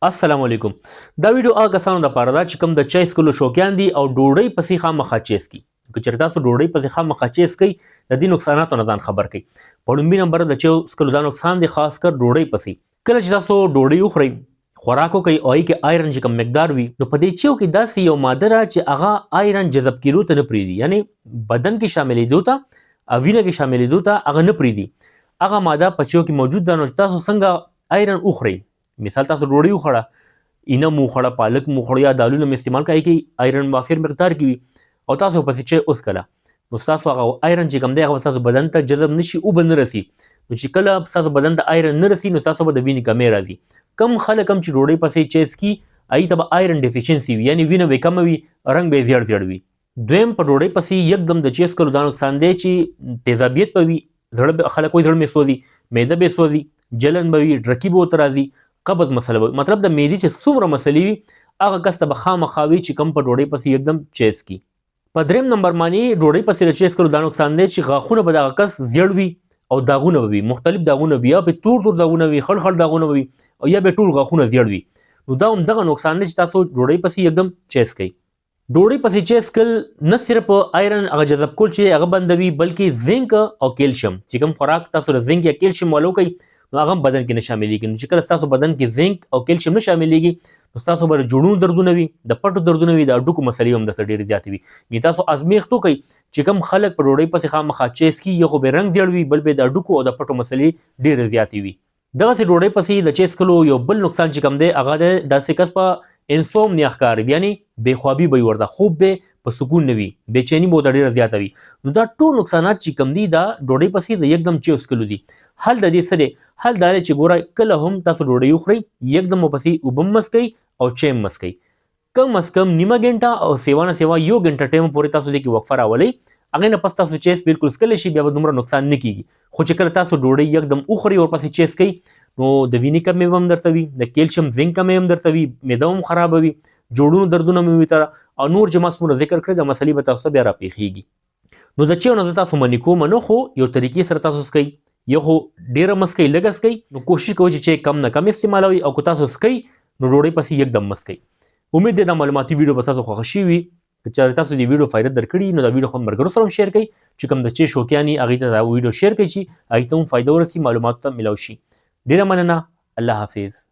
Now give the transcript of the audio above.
السلام علیکم. دا ویډیو هغه کسانو د پاره ده چې کوم د چای څکلو شوقیان دي او ډوډۍ پسې خامخا چای څکي. که چېرې تاسو ډوډۍ پسې خامخا چای څکئ، د دې نقصاناتو نه ځان خبر کړئ. په لومړي نمبر د چای څکلو دا نقصان دی، خاص کر ډوډۍ پسې. کله چې تاسو ډوډۍ وخورئ، خوراک وکړئ او هغې کې آیرن چې کوم مقدار وي، نو په دې چیو کې داسې یو ماده ده چې هغه آیرن جذب کېدو ته نه پرېږدي، یعنې بدن کې شاملېدو ته او وینه کې شاملېدو ته هغه نه پرېږدي. هغه ماده په چیو کې موجود ده. نو تاسو څنګه آیرن وخورئ، مثال تاسو ډوډۍ وخوړه، اینه مو وخوړه، پالک مو وخوړه یا دالونه مو استعمال کړئ کې آیرن وافر مقدار کې وي او تاسو پسې چای وڅکله، نو ستاسو هغه آیرن چې کوم دی هغه ستاسو بدن ته جذب نشي او به نه رسي. نو چې کله ستاسو بدن ته آیرن نه رسي، نو ستاسو به د وینې کمی راځي. کم خلک هم چې ډوډۍ پسې چای څکي، هغوی ته به آیرن ډیفیشنسي وي، یعنې وینه به یې کمه وي، رنګ به یې زیړ زیړ وي. دویم، په ډوډۍ پسې یکدم د چای څکلو دا نقصان دی چې تیزابیت به وي، زړه به، خلک وایي زړه مې سوځي، معده به سوځي، جلن به وي، ډرکي به ورته راځي، قبض مسله به، مطلب د معدې چې څومره مسلې وي، هغه کس ته به خامخا وي چې کوم په ډوډۍ پسې یکدم چای څکي. په دریم نمبر باندې ډوډۍ پسې د چای څکلو دا نقصان دی چې غاښونه به دغه کس زیړ وي او داغونه به وي، مختلف داغونه وي، یا به تور تور داغونه وي، خړ خړ داغونه به وي او یا به ټول غاښونه زیړ وي. نو دا هم دغه نقصان دی چې تاسو ډوډۍ پسې یکدم چای څکئ. ډوډۍ پسې چای څکل نه صرف آیرن هغه جذب کول چې هغه بندوي، بلکې زنک او کیلشیم چې کوم خوراک تاسو د زنک یا کیلشیم والو کوي، نو هغه هم بدن کې نه شاملېږي. نو چې کله ستاسو بدن کې زنک او کیلشیم نه شاملېږي، نو ستاسو به د جوړونو دردونه وي، د پټو دردونه وي، د هډوکو مسلې هم درته ډېرې زیاتې وي. یعنې تاسو ازمېښت وکړئ چې کوم خلک په ډوډۍ پسې خامخا چای څکي، یو خو به رنګ زیړ وي، بل به د هډوکو او د پټو مسلې ډېرې زیاتې وي. دغسې ډوډۍ پسې د چای څکلو یو بل نقصان چې کوم دی هغه دی داسې کس په انسومنیا ښکار وي، یعنې بې خوابي به وي ورته، خوب به په سکون نه وي، بېچیني به ورته ډېره زیاته وي. نو دا ټول نقصانات چې کوم دي دا ډوډۍ پسې د یکدم چای څکلو دي. حل د دې څه دی؟ حل دا دی چې ګوره، کله هم تاسو ډوډۍ وخورئ، یکدم ورپسې اوبه هم مه څکئ او چای هم مه څکئ. کم از کم نیمه ګنټه او سیوا نه سیوا یو ګنټه ټایم پورې تاسو دې کې وقفه راولئ، هغې نه پس تاسو چای بالکل څکلی شئ، بیا به دومره نقصان نه کیږي. خو چې کله تاسو ډوډۍ یکدم وخورئ، ورپسې چای څکئ، نو د وینې کمی به هم درته وي، د کیلشیم زنک کمی هم درته وي، معده هم خرابه وي، جوړونو دردونه مې وي تر او نور چې ما څومره ذکر کړی دا مسلې به تاسو ته بیا راپېښېږي. نو د چای نه زه تاسو منې کوم نه، خو یو طریقې سره تاسو څکئ. یو خو ډېره مه څکئ، لږه څکئ. نو کوشش کوئ چې چای کم نه کم استعمالوئ او که تاسو څکئ، نو ډوډۍ پسې یکدم مه څکئ. امید دی دا معلوماتي ویډیو به تاسو خوښه شوي وي. که چېرې تاسو دې ویډیو فایده درکړي، نو دا ویډیو خپل ملګرو سره هم شیر کړئ. چې کوم د چای شوقیان یې، هغوی ته دا ویډیو شیر کړئ چې هغوی ته هم فایده ورسي، معلوماتو ته ملاو شي. ډېره مننه، الله حافظ.